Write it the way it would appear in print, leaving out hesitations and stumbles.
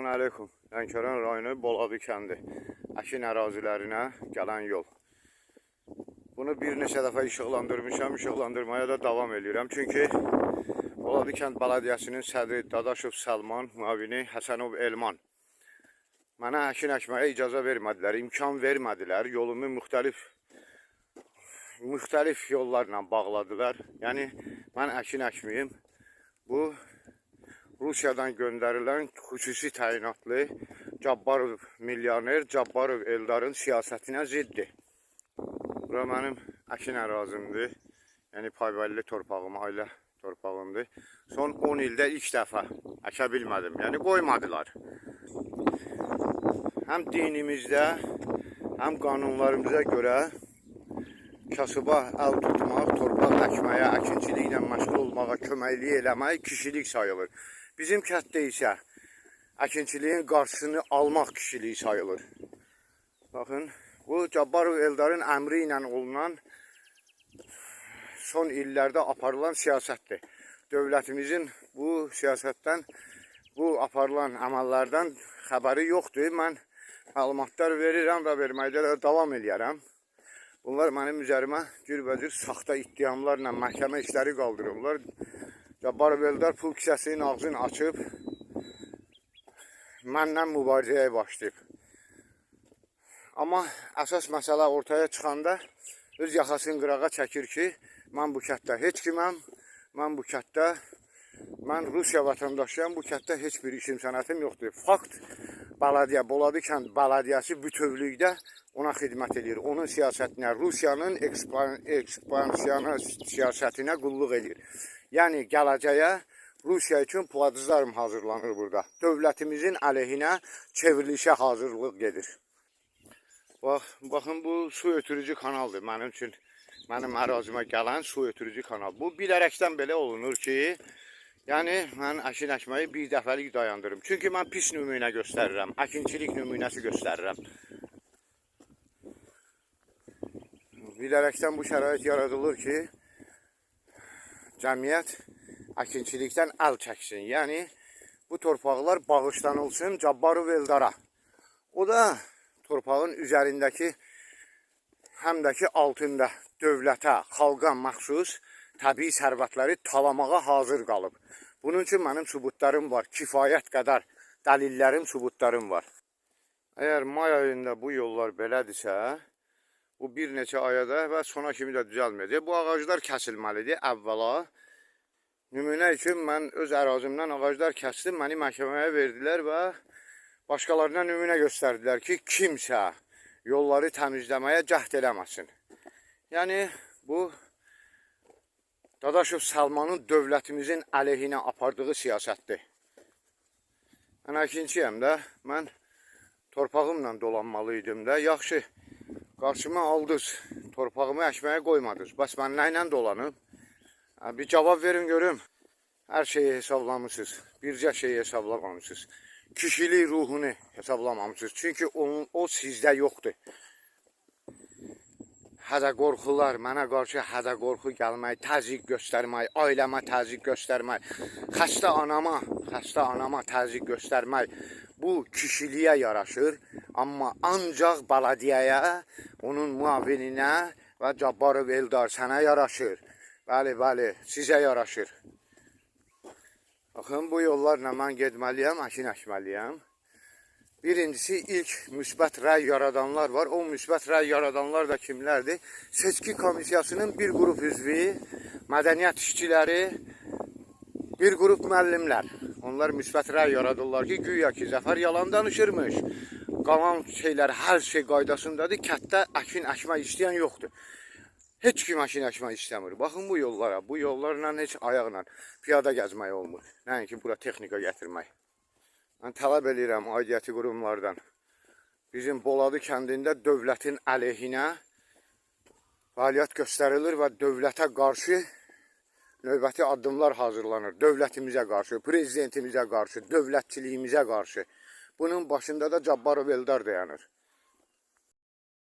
Aleyküm. Lənkəran rayonu Boladı kəndi. Əkin ərazilərinə gələn yol. Bunu bir neçə dəfə işıqlandırmışam, işıqlandırmaya da davam eləyirəm. Çünki Boladı kənd bələdiyyəsinin sədri Dadaşov Səlman, müavini Həsənov Elman mənə əkin əkməyə icazə vermədilər, imkan vermədilər. Yolumu müxtəlif yollarla bağladılar. Yəni mən əkin əkməyim. Bu Rusiyadan göndərilən xüsusi təyinatlı Cabbarov milyoner Cabbarov Eldarın siyasətinə ziddir. Bura mənim əkin ərazimdir. Yəni payvəlli torpağım, ailə torpağımdır. Son 10 ildə ilk dəfə əkə bilmədim. Yəni qoymadılar. Həm dinimizdə, həm qanunlarımıza görə kasıba əl tutmaq, torpaq əkməyə, əkinçiliklə məşğul olmağa köməklik eləmək kişilik sayılır. Bizim kənddə isə əkinçiliyin qarşısını almaq kişilik sayılır. Baxın, bu Cabbarov Eldarın əmri ilə olunan son illərdə aparılan siyasətdir. Dövlətimizin bu siyasətdən, bu aparılan əməllərdən xəbəri yoxdur. Mən məlumatlar verirəm və verməkdə də davam eləyərəm. Bunlar mənim üzərimə cürbəcür saxta ittihamlarla məhkəmə işləri qaldırırlar. Cabbarov Eldar pul kisəsinin ağzını açıb məndən mübarizəyə başlayıb. Amma əsas məsələ ortaya çıxanda öz yaxasını qırağa çəkir ki, mən bu kənddə heç kiməm, mən bu kənddə, mən Rusiya vətəndaşıyam, bu kənddə heç bir işim sənətim yoxdur. Fakt, bələdiyyə, Boladı kənd bələdiyyəsi bütövlükdə ona xidmət edir. Onun siyasətinə, Rusiyanın ekspansiyona siyasətinə qulluq edir. Yəni gələcəyə Rusiya üçün platform hazırlanır burada. Dövlətimizin əleyhinə çevrilişə hazırlıq gedir. Bax, baxın bu su ötürücü kanaldır mənim üçün. Mənim ərazimə gələn su ötürücü kanal. Bu bilərəkdən belə olunur ki, yəni mən əkin əkməyi bir dəfəlik dayandırım. Çünki mən pis nümunə göstərirəm, əkinçilik nümunəsi göstərirəm. Bilərəkdən bu şərait yaradılır ki, cəmiyyət əkinçilikdən əl çəksin. Yəni bu torpaqlar bağışlanılsın Cabbarov Eldara. O da torpağın üzərindəki həm də ki altında dövlətə, xalqa məxsus təbii sərvətləri talamağa hazır qalıb. Bunun üçün mənim sübutlarım var. Kifayət qədər dəlillərim, sübutlarım var. Əgər may ayında bu yollar belədirsə, bu bir neçə aya da və sona kimi də düzəlməyəcək. Bu ağaclar kəsilməlidir əvvəla. Nümunə üçün mən öz ərazimdən ağaclar kəsdim, məni məhkəməyə verdilər və başqalarına nümunə göstərdilər ki, kimsə yolları təmizləməyə cəhd eləməsin. Yəni bu Dadaşov Səlmanın dövlətimizin əleyhinə apardığı siyasətdir. Mən əkinçiyəm də, mən torpağımla dolanmalı idim də. Yaxşı, qarşıma aldınız, torpağımı əkməyə qoymadınız. Bəs mən nə ilə dolanım? Bir cavab verin görüm. Hər şeyi hesablamışsınız. Bircə şeyi hesablamamışsınız. Kişilik ruhunu hesablamamışsınız. Çünki o sizdə yoxdur. Hədə qorxular, mənə qarşı hədə qorxu gəlmək, təzyiq göstərmək, ailəmə təzyiq göstərmək, xəstə anama təzyiq göstərmək bu kişiliyə yaraşır. Amma ancaq bələdiyyəyə, onun müavininə və Cabbarov Eldar sənə yaraşır. Bəli, bəli, sizə yaraşır. Baxın, bu yollarla mən getməliyəm, əkin əkməliyəm. Birincisi, ilk müsbət rəy yaradanlar var. O müsbət rəy yaradanlar da kimlərdir? Seçki komissiyasının bir qrup üzvü, mədəniyyət işçiləri, bir qrup müəllimlər. Onlar müsbət rəy yaradırlar ki, güya ki, Zəfər yalan danışırmış. Qalan şeylər, hər şey qaydasındadır. Kənddə əkin əkmək istəyən yoxdur. Heç kim əkin əkmək istəmir. Baxın bu yollara, bu yollarla heç ayaqla piyada gəzmək olmur. Nəinki bura texnika gətirmək. Mən tələb eləyirəm aidiyyəti qurumlardan. Bizim Boladı kəndində dövlətin əleyhinə fəaliyyət göstərilir və dövlətə qarşı növbəti addımlar hazırlanır. Dövlətimizə qarşı, prezidentimizə qarşı, dövlətçiliyimizə qarşı. Bunun başında da Cabbarov Eldar dayanır.